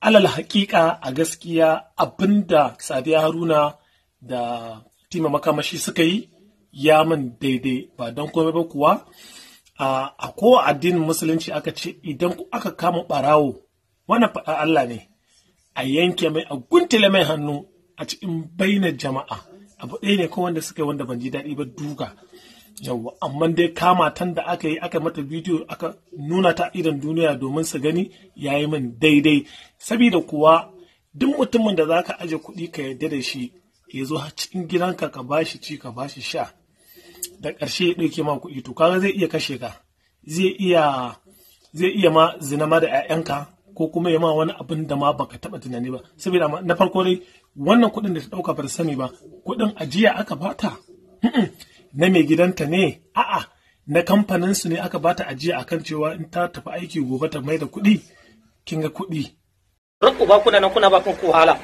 Alal haƙiƙa, a gaskiya abinda Sadiya Haruna da Tima Makamashi suka yi ya min daidai, ba don komai ba kuwa a ko addinin Musulunci aka ce idan aka kama ɓarawo, wannan faɗa Allah ne, a yanke mai, a guntule mai hannu a cikin bainar jama'a. Abu ɗaya ne ko wanda suka yi wanda ban ji daɗi ba, duka. Yawwa, amma dai kama tan da aka yi, aka mata bidiyo, aka nuna ta idan duniya domin su gani, ya yi min daidai. Saboda kuwa duk mutumin da zaka aje kuɗi ka yarda da shi, ya zo cikin gidanka, ka bashi ci, ka bashi sha, da ƙarshe ya ɗauke ma kuɗi, to kaga zai iya kashe ka, zai iya ma zina ma da 'ya'yanka, ko kuma ya ma wani abin da ma baka taɓa tunani ba. Saboda na farko dai, wannan kuɗin da ta ɗauka, ba ta sani ba kuɗin ajiya aka bata na mai gidanta ne, a'a, na kamfanin su ne aka bata ajiya akan cewa in ta tafi aiki gobe ta mai da kuɗi. Kin ga kuɗi. Rukku ba kuna nan kuna ba kanku wahala.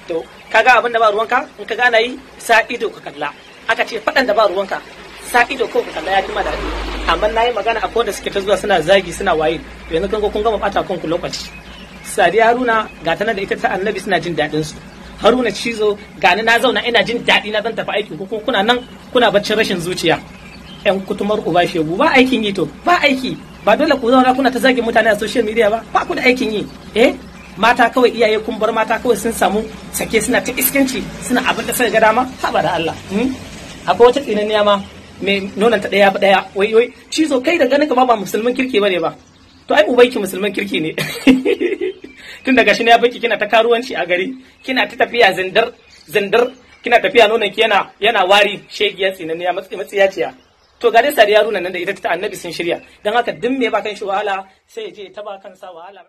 To kaga abin da ba ruwanka, in ka gana yi, sa ido ka kalla. Aka ce faɗan da ba ruwanka, sa ido ko ka kalla ya fi ma daɗi. Amma na yi magana, akwai wanda suke ta zuwa suna zagi, suna waye. To yanzu kan kun gama ɓata kanku lokaci. Sadiya Haruna ga ta nan da ita ta Annabi suna jin daɗin su. Haruna Cizo gani na zauna ina jin daɗi, na zan tafi aiki, ko kuna nan kuna baccin rashin zuciya. Yan kutumar uba shegu, ba aikin yi, to ba aiki ba dole ku zauna kuna ta zagin mutane a social media ba. Ba ku da aikin yi. Eh, mata kawai, iyaye kun bar mata kawai sun samu sake, suna ta iskanci, suna abin da suka ga dama. Haba da Allah. Akwai wata tsinanniya ma mai nonon ta daya daya, wai wai Cizo, kai da ganin ka ba musulmin kirki bane ba. To ai ubanki musulmin kirki ne, tun daga shi ne ya baki kina ta karuwanci a gari, kina ta tafiya zindar zindar, kina tafiya nonon ki yana wari. Shegiyar tsinanniya, matsiyaciya. To ga dai Sadiya Haruna nan da ita ta Annabi sun shirya. Don haka duk me ba kan shi wahala, sai ya je ta ba kansa wahala.